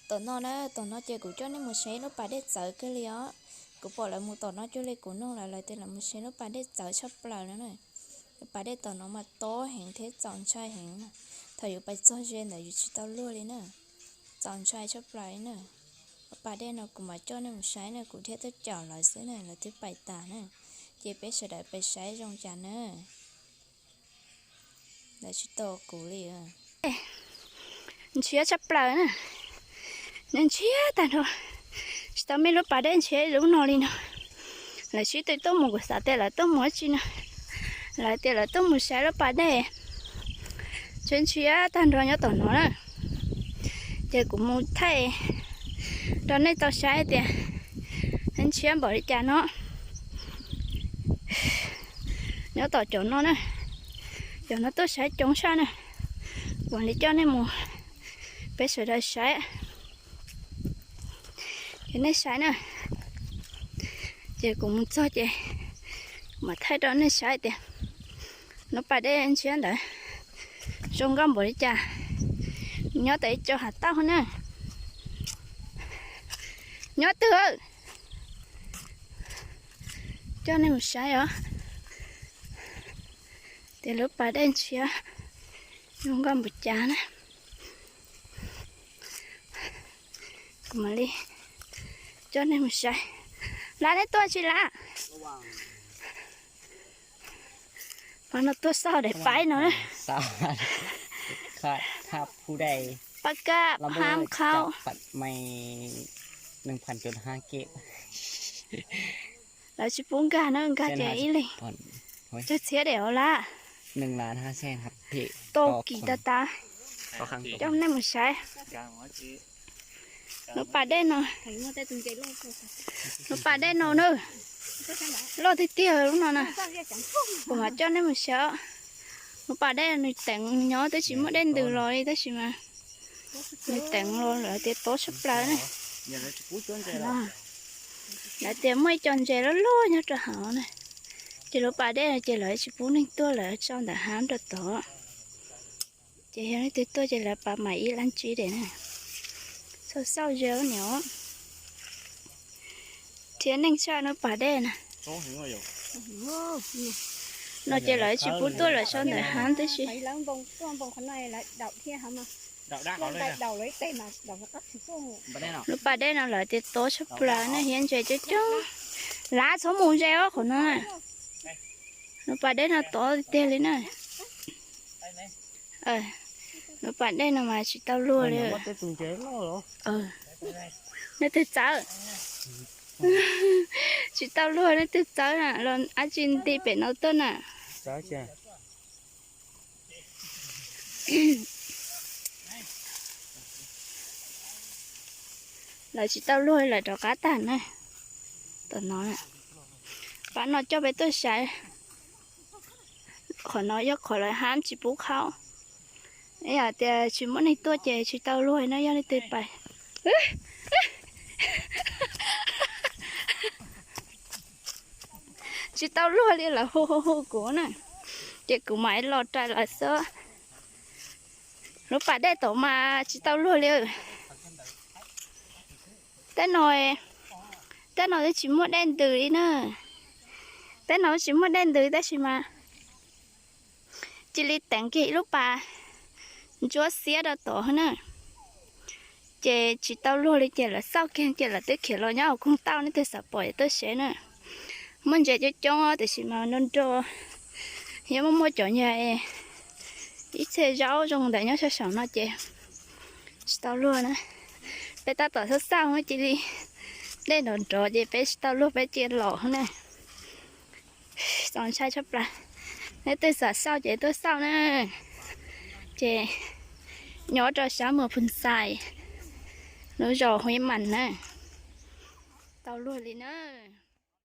Tom no na, tom no ces kuv coj nej mus saib lub pas dej txawv kawg li os. Kuv pom lawv mus tom no cuag li kuv nug lawv, lawv tias lawv mus saib lub pas dej txawv tshaj plaws no na. Lub pas dej tom no mas tob heev thiab txaus ntshai heev. Thaum yus pais txog ze ntawd yus tsis tau luag li na, txaus ntshai tshaj plaws li na. Lub pas dej no kuv mam coj nej mus saib na, kuv thiaj tuaj caum lawv xwb na, lawv twb pais tas na. Ces peb sawv daws pais saib zoo cas na. Lawv tsis tau kuv li. Ntshiab tshaj plaws na, ntshiab tag nrho, tsis tau muaj lub pas dej ntshiab lub no li no. Lawv sib tw tuaj mus, kuv xav tias lawv tuaj mus dab tsi no, lawv tias lawv tuaj mus saib lub pas dej. Ntshiab ntshiab tag nrho nyob tom no na. Ces kuv mus thaij rau nej tau saib tias ntshiab npaum li cas no. Nyob tom cov no na, cov no tuaj saib coob tshaj na. Kuv mam li coj nej mus, peb sawv daws saib. Ces nej saib na, ces kuv mus txog ces kuv mam thaij rau nej saib tias lub pas dej ntshiab ntawd zoo nkauj npaum li cas. Nyob tau ib co hav tauj na. Nyob twg? Coj nej mus saib os, tias lub pas dej ntshiab zoo nkauj npaum cas na. Kuv mam li coj nej mus saib. Lab, nej tuaj tsis lab? Pab no tuaj xauj daim paib no na. Pab kaj pham khau. Lawv tsis pub nkag na, nkag ces ib leeg tsawg txhiab daim os lab. Tau kis tas tas. Coj nej mus saib. Lub pas dej no, lub pas dej no na, loj tiag tiag lub no na. Kuv mam coj nej mus saib. Lub pas dej nws teev nyob twb tsis muaj dej ntws los li tab sis mas nws teev los lawv tias tob tshaj plaws na. Lawv tias muaj ib co ntses loj loj nyob rau hauv na. Ces lub pas dej no ces lawv tsis pub neeg tuaj, lawv tso ntawm hav rau tod. Ces yog leej twg tuaj ces lawv pab mam ib lab ntsib dam na. Xauj xauj ze niam. Thiab neeg tshaj lub pas dej na. No ces lawv tsis pub tuaj, lawv tso ntawm hav tib si. Lub pas dej no lawv tias tob tshaj plaws na, hiab ntses coob coob. Lab txhob mus ze ob qhov no na. Lub pas dej no tob tiag tiag li na. Lub pas dej no mas tsis tau luag li. Nej twg txawb? Tsis tau luag, nej twg txawb na, los dab tsi nti pem no tuaj na. Lawv tsis tau luag, lawv rov qab tag na. Tom no, pab no coj peb tuaj saib. Qhov no yog qhov lawv hab tsis pub khaub. Yog tias tsis muaj neeg tuaj ces tsis tau luag no, yog leej twg pais. Tsis tau luag li, lawv hu hu hu kuv na, ces kuv mam los rais lawv xwb. Lub pas dej tod mas tsis tau luag li. Tej no, tej no twb tsis muaj dej ntws li na. Tej no tsis muaj dej ntws tab sis mas cia li teev kiag ib lub pas ntsuab xiab rau tod na. Ces tsis tau luag li ces lawv xauj kiag ces lawv twb khiav los nyob hauv koog tauj, nej twg xav pom tuaj saib na. Muaj ntses coob coob tiam sis mas nrog nrog, yog muaj muaj cov nyuag ib txhia zaub zoo ntawd nyob sab saum no ces tsis tau luag na. Peb tab tom xauj xauj cia li dej nrov nrov ces peb tsis tau luag peb cia los na. Txaus ntshai tshaj plaws. Nej twg xav xauj ces tuaj xauj na. Ces nyob rau sab Muas Phoo Xais, lub zos Huib Mas na. Tau luag li na.